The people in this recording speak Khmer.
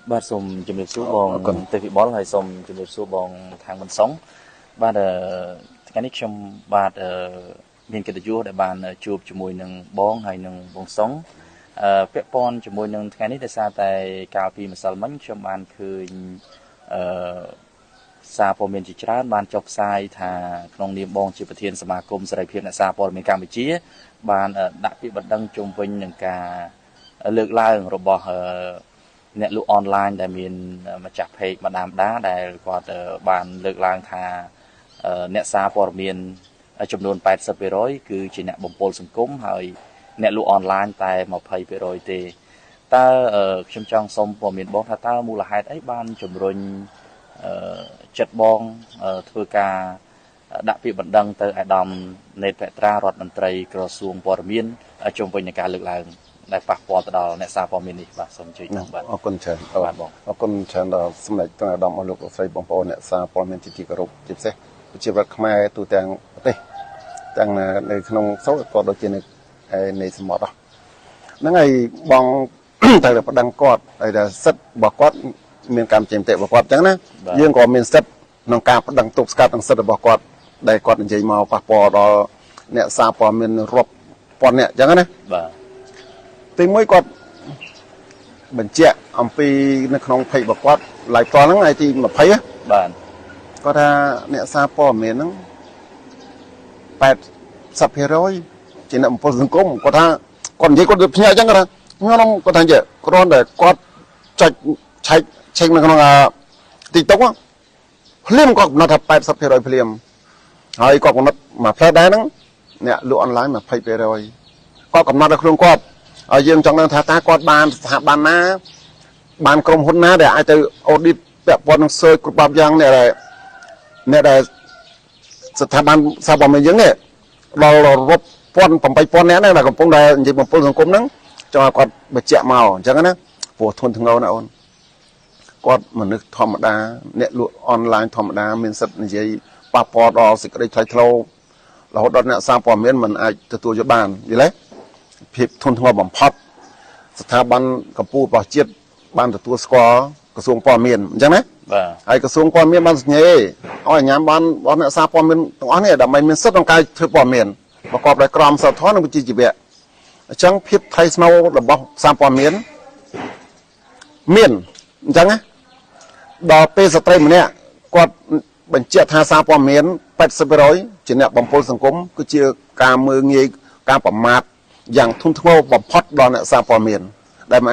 បាទសូមជំរាបសួរបង អរគុណ ទេពវិបុលហើយសូមជំរាបសួរបងខាងមិនសុងបាទអឺថ្ងៃនេះខ្ញុំបាទអឺមានកិត្តិយសដែលបានជួបជាមួយនឹងបងហើយនឹងបងសុងអឺពាក់ព័ន្ធជាមួយនឹងថ្ងៃនេះដោយសារតែកាលពីម្សិលមិញខ្ញុំបានឃើញអឺសារព័ត៌មានជាច្រើនបានចុះផ្សាយថាក្នុងនាមបងជាប្រធានសមាគមសេរីភាពអ្នកសារព័ត៌មានកម្ពុជា បានដាក់ពាក្យបណ្ដឹងជុំវិញនឹងការលើកឡើងរបស់អឺ អ្នកលក់អនឡាញដែលមានម្ចាស់ page ម៉ាដាមដាដែលគាត់បានលើកឡើងថាអ្នកសារព័ត៌មានចំនួន80%គឺជាអ្នកបំពុលសង្គមហើយអ្នកលក់អនឡាញតែ20%ទេតើខ្ញុំចង់សុំព័ត៌មានបងថាតើមូលហេតុអីបានជំរុញចិត្តបងធ្វើការដាក់ពាក្យបណ្ដឹងទៅអាដាមនេតភត្រារដ្ឋមន្ត្រីក្រសួងព័ត៌មានជុំវិញនឹងការលើកឡើងដែលប៉ះពាល់ទៅដល់អ្នកសារព័ត៌មាននេះបាទសូមជួយបងបាទ អរគុណច្រើន បាទបង អរគុណច្រើនដល់សម្ដេចព្រះអាដាមអស់លោកលោកស្រីបងប្អូនអ្នកសារព័ត៌មានជាទីគោរពជាពិសេសប្រជាពលរដ្ឋខ្មែរទូទាំងប្រទេសទាំងនៅក្នុងស្រុកក៏ដូចជានៅនៃសមុទ្រហ្នឹងហើយបង ត្រូវតែប្តឹងគាត់ហើយតែសិទ្ធិរបស់គាត់មានកម្មចេញមតិរបស់គាត់អញ្ចឹងណាយើងក៏មានសិទ្ធិក្នុងការប្តឹងទប់ស្កាត់នឹងសិទ្ធិរបស់គាត់ដែលគាត់និយាយមកប៉ះពាល់ដល់អ្នកសារព័ត៌មានរាប់ពាន់អ្នកអញ្ចឹងណា បាទ ទីមួយគាត់បញ្ជាក់អំពីនៅក្នុង page របស់គាត់ live ផ្ទាល់ហ្នឹងថ្ងៃទី20 បាទ គាត់ថាអ្នកសារព័ត៌មានហ្នឹង80%ជាអ្នកបំពុលសង្គមគាត់ថាគាត់និយាយគាត់ដូចភ្ញាក់អញ្ចឹងគាត់ថាខ្ញុំគាត់ថានិយាយគ្រាន់តែគាត់ចុចឆែកឆែកនៅក្នុងអា TikTok ភ្លាមគាត់កំណត់ថា80%ភ្លាមហើយគាត់កំណត់មួយផ្លែដែរហ្នឹងអ្នកលក់អនឡាញ20%គាត់កំណត់ឲ្យខ្លួនគាត់ហើយយើងចង់ដឹងថាតើគាត់បានស្ថាប័នណាបានក្រុមហ៊ុនណាដែលអាចទៅ audit ពាក់ព័ន្ធនឹង search គ្រប់បែបយ៉ាងអ្នកដែលអ្នកដែលស្ថាប័នសារព័ត៌មានយើងនេះដល់រាប់ពាន់8000នាក់ហ្នឹងដែលកំពុងតែនិយាយបំពុលសង្គមហ្នឹងចង់ឲ្យគាត់បញ្ជាក់មកអញ្ចឹងណាព្រោះធនធ្ងរណាអូនគាត់មនុស្សធម្មតាអ្នកលក់អនឡាញធម្មតាមានសិទ្ធិនិយាយប៉ះពាល់ដល់សេចក្តីថ្លៃថ្នូររហូតដល់អ្នកសារព័ត៌មានមិនអាចទទួលយកបានយល់ទេភាពធនធ្ងរបំផុតស្ថាប័នកម្ពុជារបស់ជាតិបានទទួលស្គាល់ក្រសួងព័ត៌មានអញ្ចឹងណា បាទ ហើយក្រសួងព័ត៌មានបានសញ្ញាឲ្យអាជ្ញាបានរបស់អ្នកសារព័ត៌មានទាំងអស់នេះដើម្បីមានសិទ្ធិក្នុងការធ្វើព័ត៌មានប្រកបដោយក្រមសីលធម៌និងវិជ្ជាជីវៈអញ្ចឹងភាពថ្លៃស្នូលរបស់សារព័ត៌មានមានអញ្ចឹងណាដល់ពេលស្ត្រីម្នាក់គាត់បញ្ជាក់ថាសារព័ត៌មាន80%ជាអ្នកបំពុលសង្គមគឺជាការមើលងាយការប្រមាថយ៉ាងធ្ងន់ធ្ងរបំផុតដល់អ្នកសារព័ត៌មានដែលមិន